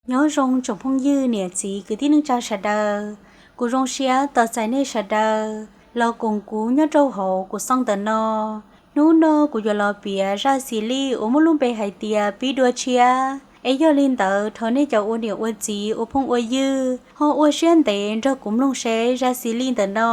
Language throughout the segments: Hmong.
Nyob zoo tsoom phooj ywg niam txiv kwv tij neej tsa sawv daws, kuv zoo siab tos txais nej sawv daws los koom kuv nyob rau hauv kuv xoo ntawm no. Hnub no kuv yuav los piav zaj xis lij uas muaj lub npe hais tias pib dua tshiab. Es yog li ntawd thov nej cov ua niam ua txiv ua phooj ua ywg ho ua siab ntev nrog kuv mloog seb zaj xis lij ntawm no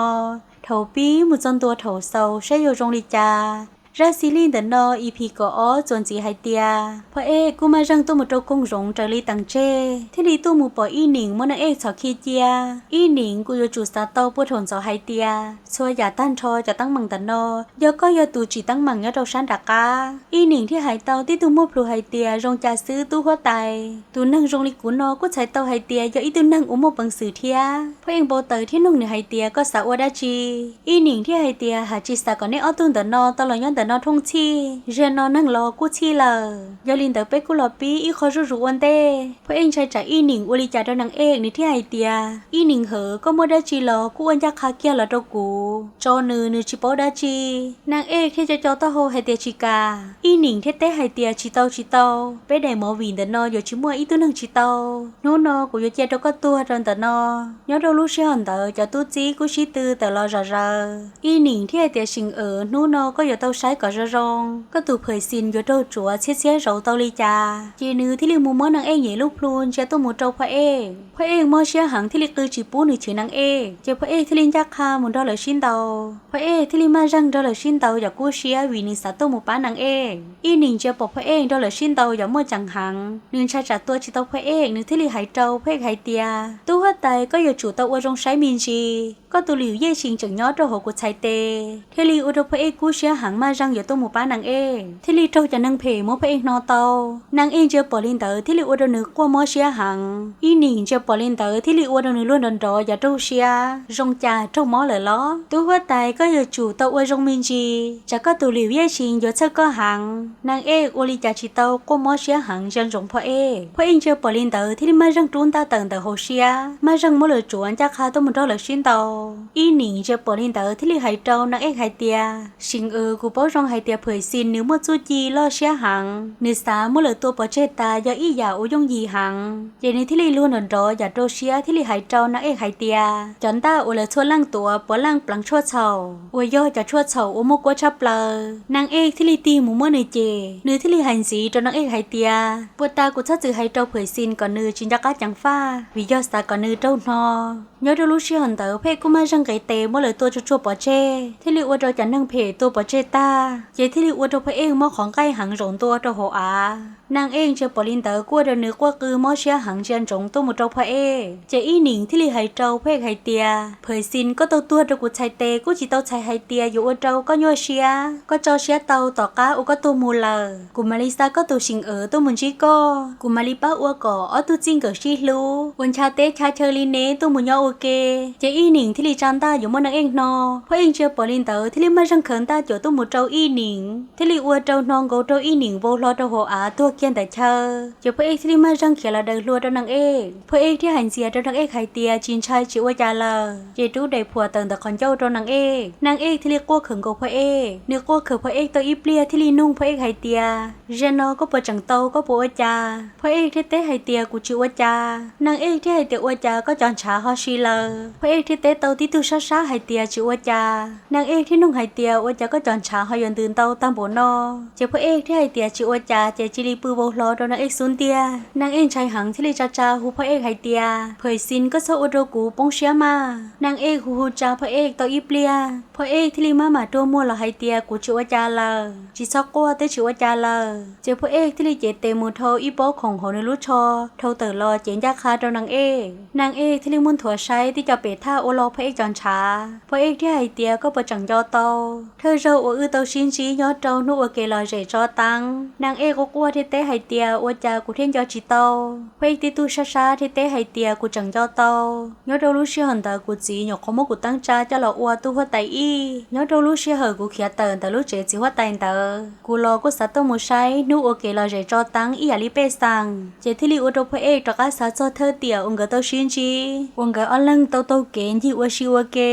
thaum pib mus txog ntua thaum xaus saib yuav zoo li cas. Zaj xis lij ntawm no E P kaum ob txuas ntxiv hais tias Phaj Ej kuj maj zeeg tuaj mus rau koog zoov raws li teem tseg thiaj li tuaj mus pom Ib Nim muab Neej Ej txhom khi cia. Ib Nim kuj yuav tsum xav tau puag thaum ntxov hais tias txhua yam tag nrho cov teeb meem ntawm no yog koj yog tus tsim teeb meem nyob rau sab nram qab. Ib Nim thiaj hais tau tib tug muaj plhus hais tias zoo cas xwb tub huab tais, tus neeg zoo li kuv no kuj txhais tau hais tias yog ib tug neeg uas muaj peev xwm thiab. Phaj Ej npau taws thiab nug nws hais tias koj xav ua dab tsi? Ib Nim thiaj hais tias hais tsis xav kom nej ob tug ntawm no tau los nyob ntawm no thooj txhij, zaum no neeg los kuj txhij lawm, yog li ntawd peb kuj los pib ib qho zuj zus ua ntej. Phaj Ej ntshai tsam Ib Nim ua li cas rau Neej Ej, nws thiaj hais tias Ib Nim hawm, koj muaj dab tsi los kuj ua ncaj qha kiag los rau kuv, tso nws, nws tsis paub dab tsi. Neej Ej thiaj co co taub hau hais tias tsis kam. Ib Nim thiaj teb hais tias tsis tau tsis tau, peb daim movie ntawm no yuav tsis muaj ib tug neeg tsis tau. Hnub no kuv yuav cia rau koj tuag rau ntawm no. Nyob rau lub sij hawm ntawd cov tub txib kuj sib tw tawm los zom zaws. Ib Nim thiaj hais tias Seem Wm, hnub no koj yuav tau saib kom zoo zoo, koj tus Phaj Xis yuav raug tsuav txhiab txhiab zaus tau li cas. Ces nws thiaj li mus muab Neej Ej nyem lub plhu ntsia tuaj mus rau Phaj Ej. Phaj Ej mob siab heev thiaj li qw tsis pub nws chwv Neej Ej, ces Phaj Ej thiaj li ncaj qha mus nrog lawv sib ntaus. Phaj Ej thiaj li maj zeeg nrog lawv sib ntaus yam kub siab vim nws xav tuaj mus pab Neej Ej. Ib Nim ntsia pom Phaj Ej nrog lawv sib ntaus yam muaj ceem heev, nws ntshai tsam tua tsis tau Phaj Ej, nws thiaj li hais rau Phaj Ej hais tias tub huab tais, koj yuav tsum tau ua zoo saib me ntsis, koj tus Liu Yej Xis tseem nyob rau hauv kuv txhais tes. Thiaj li ua rau Phaj Ej kub siab heev maj zeeg yuav tuaj mus pab Neej Ej, thiaj li raug cov neeg phem muab Phaj Ej hno tau. Neej Ej ntsia pom li ntawd thiaj li ua rau nws quaj mob siab heev. Ib Nim ntsia pom li ntawd thiaj li ua rau nws luag nrov nrov yam raug siab, zoo cas raug mob lawm los? Tub huab tais, koj yuav tsum tau ua zoo me ntsis, tsam koj tus Liu Yej Xis yuav txhawj koj heev. Neej Ej ua li cas tsis tau, quaj mob siab heev ntsia ntsoov Phaj Ej. Phaj Ej ntsia pom li ntawd thiaj li maj zeeg rub ntaj tawm ntawm hauv siab, maj zeeg muab lawv tsuav ncaj qha tuaj mus nrog lawv sib ntaus. Ib Nim ntsia pom li ntawd thiaj li hais rau Neej Ej hais tias Seem Wm, kuv paub zoo hais tias Phaj Xis nws muaj txuj ci loj siab heev, nws xav muab lawv tua pov tseg tas yog ib yam uas yooj yim heev. Ces nws thiaj li luag nrov nrov yam rau siab thiaj li hais rau Neej Ej hais tias cov ntaj uas lawv txhua leej tuav puav leej pleev tshuaj txhaum uas yog cov tshuaj txhaum uas muaj kuab tshaj plaws. Neej Ej thiaj li tig mus muab nws cem, nws thiaj li hais ntxiv rau Neej Ej hais tias puag ta kuv txhob txwm hais rau Phaj Xis kom nws tsis nco qab ceev faj vim yog xav kom nws raug hno. Nyob rau lub sij hawm ntawd Phaj Ej kuj maj zeeg nqis tes muab lawv tua tsuag tsuag pov tseg, thiaj li ua rau cov neeg phem tua pov tseg tag, ces thiaj li ua rau Phaj Ej mob qhov nqaij heev zaum ntua rau hauv av. Neej Ej ntsia pom li ntawd kuj ua rau nws quaj qw mob siab heev ntsia ntsoov tuaj mus rau Phaj Ej. Ces Ib Nim thiaj li hais rau Phaj Ej hais tias Phaj Xis, koj tau tuag rau kuv txhais tes kuj tsis tau txhais hais tias yuav ua rau koj nyuaj siab, koj tso siab tau tom qab uas koj tuag mus lawm kuv mam li xa koj tus Seem Wm tuaj mus ntsib koj, kuv mam li pab ua kom ob tug txij nkawm sib hlub ua ncha teb chaw chaw li neb tuaj mus nyob ua ke. Ces Ib Nim thiaj li tsa ntaj yuav muab Neej Ej hno. Phaj Ej ntsia pom li ntawd thiaj li maj zeeg khaws ntaj cuam tuaj mus rau Ib Nim, thiaj li ua rau hno nkaus rau Ib Nim vau hlo rau hauv av tuag kiag ntawm chaw. Ces Phaj Ej thiaj li maj zeeg khiav los daws hlua rau Neej Ej. Phaj Ej thiaj hais ntxias rau Neej Ej hais tias tsis ntshai, tsis ua cas lawm, ces rub daim phuam tawm ntawm qhov ncauj rau Neej Ej. Neej Ej thiaj li quaj khawm nkaus Phaj Ej. Nws quaj khawm Phaj Ej tau ib pliag thiaj li nug Phaj Ej hais tias zaum no koj puas tseem tau, koj puas ua cas? Phaj Ej thiaj teb hais tias kuv tsis ua cas. Neej Ej thiaj hais tias ua cas koj cov ntshav ho si lawm? Phaj Ej thiaj teb tau tib tug sab sab hais tias tsis ua cas. Neej Ej thiaj nug hais tias ua cas koj cov ntshav ho yuav ntws ntau tag npaum no? Ces Phaj Ej thiaj hais tias tsis ua cas, ces cia li pw vau hlo rau Neej Ej xub ntiag. Neej Ej ntshai heev thiaj li tsa tsa hu Phaj Ej hais tias Phaj Xis, koj txhob ua rau kuv poob siab mas. Neej Ej hu hu tsa Phaj Ej tau ib pliag, Phaj Ej thiaj li maj mam rua muag los hais tias kuv tsis ua cas lawm, tsis txhob quaj, twb tsis ua cas lawm. Ces Phaj Ej thiaj li cev tes mus dhau ib pob khoom hauv nws lub tsho, dhau tawm los cev ncaj qha rau Neej Ej. Neej Ej thiaj li muaj nthuav saib tib co pem thaj ua lo Phaj Ej cov ntshav. Phaj Ej thiaj hais tias koj puas tseem nco tau thawj zaug uas wb tau sib ntsib nyob rau hnub ua ke lom zem tso teeb? Neej Ej quaj quaj thiaj teb hais tias ua cas kuv thiaj nco tsis tau. Phaj Ej tib tug sab sab thiaj teb hais tias kuv tseem nco tau. Nyob rau lub sij hawm ntawd kuv txiv nyuam qhuav muab kuv teeb tsa coj los ua tub huab tais ib. Nyob rau lub sij hawm kuv khiav tawm ntawm lub tsev txiv huab tais ntawd, kuv los kuj xav tuaj mus saib hnub ua ke lom zem tso teeb ib yam li pej xeem, ces thiaj li ua rau Phaj Ej rov qab xav txog thawj tiam uas nkawd tau sib ntsib uas nkawd ob leeg tau taug kev ncig ua si ua ke.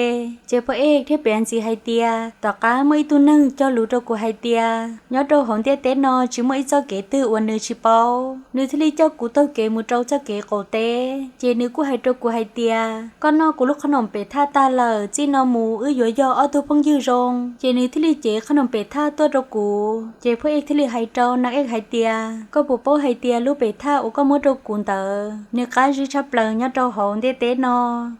Ces Phaj Ej thiaj piav ntxiv hais tias tom qab muaj ib tug neeg cog lus rau kuv hais tias nyob rau hauv ntiaj teb no tsis muaj ib txoj kev twg uas nws tsis paub. Nws thiaj li coj kuv taug kev mus rau txoj kev qaum teb, ces nws kuj hais rau kuv hais tias, koj noj kuv lub qhob noom pem thaj tag lawm, txij no mus wb yuav yog ob tug phooj ywg zoo. Ces nws thiaj li cev qhob noom pem thaj tuaj rau kuv. Ces Phoj Ej thiaj li hais rau Naj Ej hais tias, koj puas paub hais tias lub pem thaj uas koj muab rau kuv ntawd nws qab zib tshaj plaws nyob rau hauv ntiaj teb no?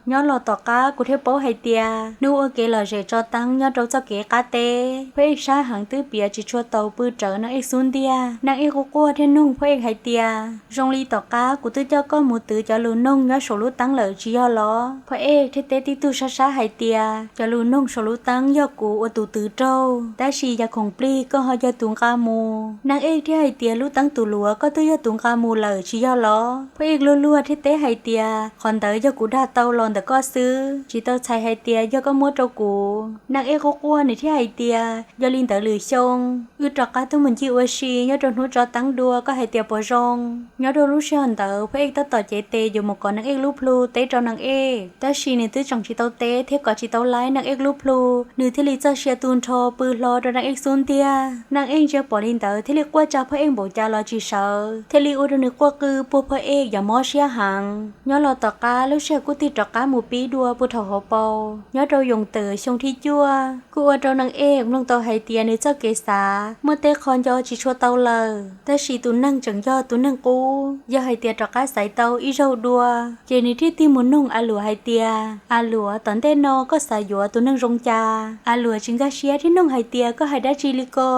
Nyob los tom qab kuv thiaj paub hais tias hnub ua kev lom zem tso teeb nyob rau txoj kev qab teb, Phoj Ej sab heev twb piav tsis tshua tau pw rawv Naj Ej xub ntiag. Naj Ej quaj quaj thiab nug Phoj Ej hais tias, zoo li tom qab kuv twb coj koj mus twv cov lus noog nyob saum lub teeb lawm tsis yog los? Phoj Ej thiaj teb tib tug sab sab hais tias, cov lus noog saum lub teeb yog kuv ua tus twv raug, tab sis yam khoom plig koj ho yog tus nqa mus. Naj Ej thiaj hais tias, lub teeb tus luav koj twb yog tus nqa mus lawm tsis yog los? Phoj Ej luag luag thiab teb hais tias, qhov ntawd yog kuv dag tau los ntawm koj xwb, tsis tau txhais hais tias yog koj muab rau kuv. Naj Ej quaj quaj nws thiaj hais tias, yog li ntawd lwm xyoo wb rov qab tuaj mus ncig ua si nyob rau hnub tso teeb dua, koj hais tias puas zoo? Nyob rau lub sij hawm ntawd Phoj Ej tab tom cev tes yuav mus kov Naj Ej lub plhu teb rau Naj Ej, tab sis nws twb tseem tsis tau teb thiab kov tsis tau laib Naj Ej lub plhu, nws thiaj li txoj sia tu nrho pw hlo rau Naj Ej xub ntiag. Naj Ej ntsia pom li ntawd thiaj li quaj tsa Phoj Ej npaum cas los tsis sawv, thiaj li ua rau nws quaj qw puag Phoj Ej yam mob siab heev. Nyob los tom qab lub sij hawm kuj tig rov qab mus pib dua puag thaum hauv paus. Nyob rau yoos twm xyoo thib cuaj kuj ua rau Naj Ej mloog tau hais tias nws txoj kev xav muaj tej qho nco tsis tshua tau lawm, tab sis tus neeg tseem yog tus neeg qub. Yog hais tias rov qab xaiv tau ib zaug dua, ces nws thiaj tig mus noog A Luam hais tias, A Luam, tom ntej no koj xav yuav tus neeg zoo cas? A Luam tsis nkag siab thiab noog hais tias, koj hais dab tsi li ko?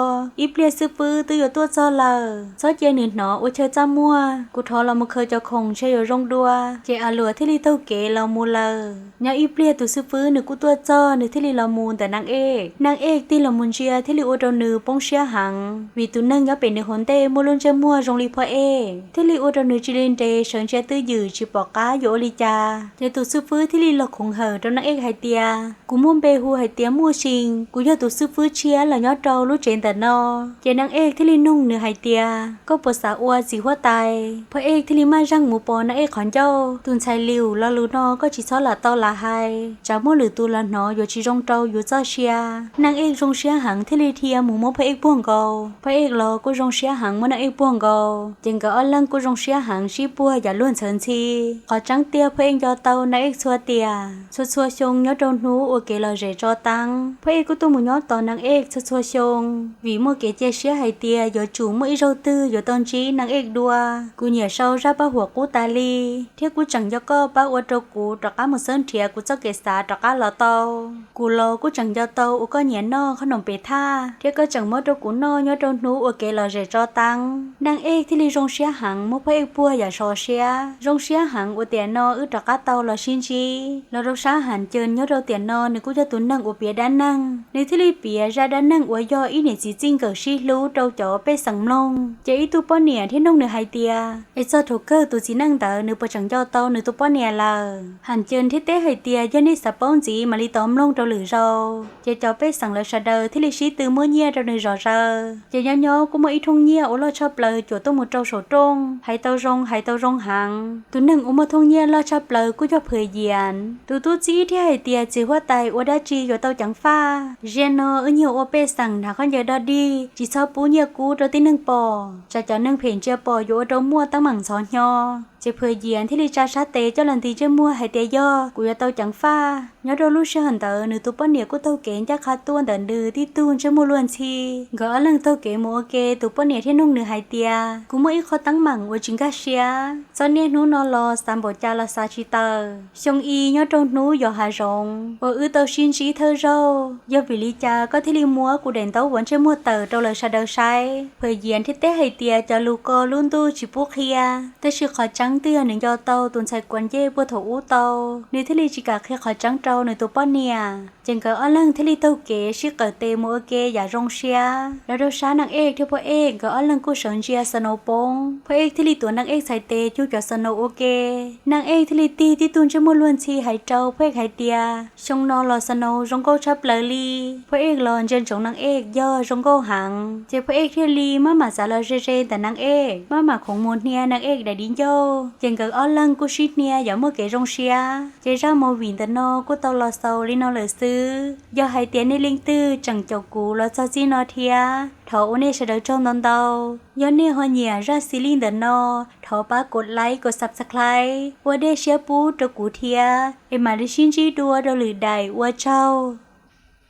Ib pliag xib fwb twb yuav tuaj txog lawm, txhob cia nws hnov ua chaw txaj muag, kuv thov los mus khaws cov khoom ntshe yuav zoo dua. Ces A Luam thiaj li taug kev los mus lawm. Nyob ib pliag tus xib fwb nws kuj tuaj txog, nws thiaj li los mus ntawm Naj Ej. Naj Ej tig los mus ntsia thiaj li ua rau nws poob siab heev, vim tus neeg nyob pem nws hauv ntej muaj lub ntsej muag zoo li Phoj Ej, thiaj li ua rau nws tsis li nres sawv ntsia twj ywm tsis pom qab yuav ua li cas. Ces tus xib fwb thiaj li los khoov hawm rau Naj Ej hais tias, kuv muaj npe hu hais tias Muj Sis, kuv yog tus xib fwb tshiab los nyob rau lub tsev ntawm no. Ces Naj Ej thiaj li noog nws hais tias, koj puas xav ua txiv huab tais? Phoj Ej thiaj li maj zeeg mus pos Naj Ej qhov ncauj, tus ntxhais lium, lo lus no koj tsis txhob lam tau lam hais, tsam muaj lwm tus los hnov yuav tsis zoo rau yus txoj sia. Naj Ej zoo siab heev thiaj li dhia mus muab Phoj Ej puag nkaus. Phoj Ej los kuj zoo siab heev muab Naj Ej puag nkaus, ces nkawd ob leeg kuj zoo siab heev sib puag yam luag ntxhawv ntxhi. Qhov tseeb tiag Phoj Ej nco tau Naj Ej txhua tiam. Txhua txhua xyoo nyob rau hnub ua kev lom zem tso teeb, Phoj Ej kuj tuaj mus nyob tos Naj Ej txhua txhua xyoo, vim muaj kev cia siab hais tias yuav tsum muaj ib zaug twg yuav tau ntsib Naj Ej dua. Kuv nyiam sau zaj paj huam qub tas li, thiab kuv tseem nco koj pab ua rau kuv rov qab mus xub nrhiav kuv txoj kev xav rov qab los tau. Kuv los kuj tseem nco tau uas koj nyiam noj qhob noom pem thaj, thiab koj tseem muab rau kuv noj nyob rau hnub ua kev lom zem tso teeb. Naj Ej thiaj li zoo siab heev muab Phoj Ej puag yam sov siab. Zoo siab heev uas tiam no wb rov qab tau los sib ntsib. Los rau sab Ham Cee nyob rau tiam no nws kuj yog tus neeg uas piav dab neeg, nws thiaj li piav zaj dab neeg uas yog ib niam txiv txij nkawm sib hlub rau cov pej xeem mloog. Ces ib tug poj niam thiaj noog nws hais tias, es txog thaum kawg tus txiv neej ntawd nws puas tseem nco tau nws tus poj niam lawm? Ham Cee thiaj teb hais tias, yog nej xav paub ntxiv mam li tos mloog rau lwm zaus. Ces cov pej xeem lawv sawv daws thiaj li sib tw muab nyiaj rau nws zom zaws. Ces nyob nyob kuj muaj ib thooj nyiaj uas loj tshaj plaws cuam tuaj mus rau saum rooj, hais tau zoo hais tau zoo heev. Tus neeg uas muaj thooj nyiaj loj tshaj plaws kuj yog Phwm Yias. Tus tub txib thiaj hais tias, txiv huab tais, ua dab tsi yuav tau ceev faj? Ziag no wb nyiag ua pej xeem hnav khaub ncaws dog dig, tsis txhob pub nyiaj kub rau tib neeg pom, tsam cov neeg phem ntsia pom yuav ua rau muaj teeb meem ntxhov hnyo. Ces Phwm Yias thiaj li tsa sab tes coj los nti ntsej muag hais tias, yog, kuv yuav tau ceev faj. Nyob rau lub sij hawm ntawd nws tus poj niam kuj taug kev ncaj qha tuaj ntawm nws tib tug ntsej muag luag ntxhi. Nkawd ob leeg taug kev mus ua ke, tus poj niam thiaj noog nws hais tias, kuv muaj ib qho teeb meem uas tsis nkag siab, txog niaj hnub no los xav npaum cas los xav tsis tawm. Xyoo i nyob rau hnub yos hav zoov uas wb tau sib ntsib thawj zaug, yog vim li cas koj thiaj li muab kuv daim ntaub vov ntsej muag tawm rau lawv sawv daws saib? Phwm Yias thiaj teb hais tias, cov lus ko lub ntuj tsis pub qhia. Tab sis qhov tseeb twb yog nws nco tau tus ntxhais kuas ncej puag thaum ub tau, nws thiaj li tsis kam qhia qhov tseeb rau nws tus poj niam. Ces nkawd ob leeg thiaj li taug kev sib qawm tes mus ua ke yam zoo siab. Los rau sab Naj Ej thiab Phoj Ej, nkawd ob leeg kuj sawv ntsia snow poob. Phoj Ej thiaj li tuav Naj Ej txhais tes cug cov snow ua ke. Naj Ej thiaj li tig tib tug ntsej muag luag ntxhi hais rau Phoj Ej hais tias, xyoo no los snow zoo nkauj tshaj plaws li. Phoj Ej los ntsia ntsoov Naj Ej, yog, zoo nkauj heev. Ces Phoj Ej thiaj li maj mam xav los ze ze ntawm Naj Ej, maj mam khoov mus hnia Naj Ej daim di ncauj. Ces nkawd ob leeg kuj sib hnia yuav muaj kev zoo siab. Ces zaj movie ntawm no kuj tau los xaus li no lawm xwb. Yog hais tias nej leej twg tseem caum kuv los txog txij no thiab, thov ua nej sawv daws tsaug ntau ntau. Yog nej ho nyiam zaj series ntawm no, thov pab kov like kov subscribe ua dej siab pub rau kuv thiab, es mam li sib ntsib dua rau lwm daim, ua tsaug.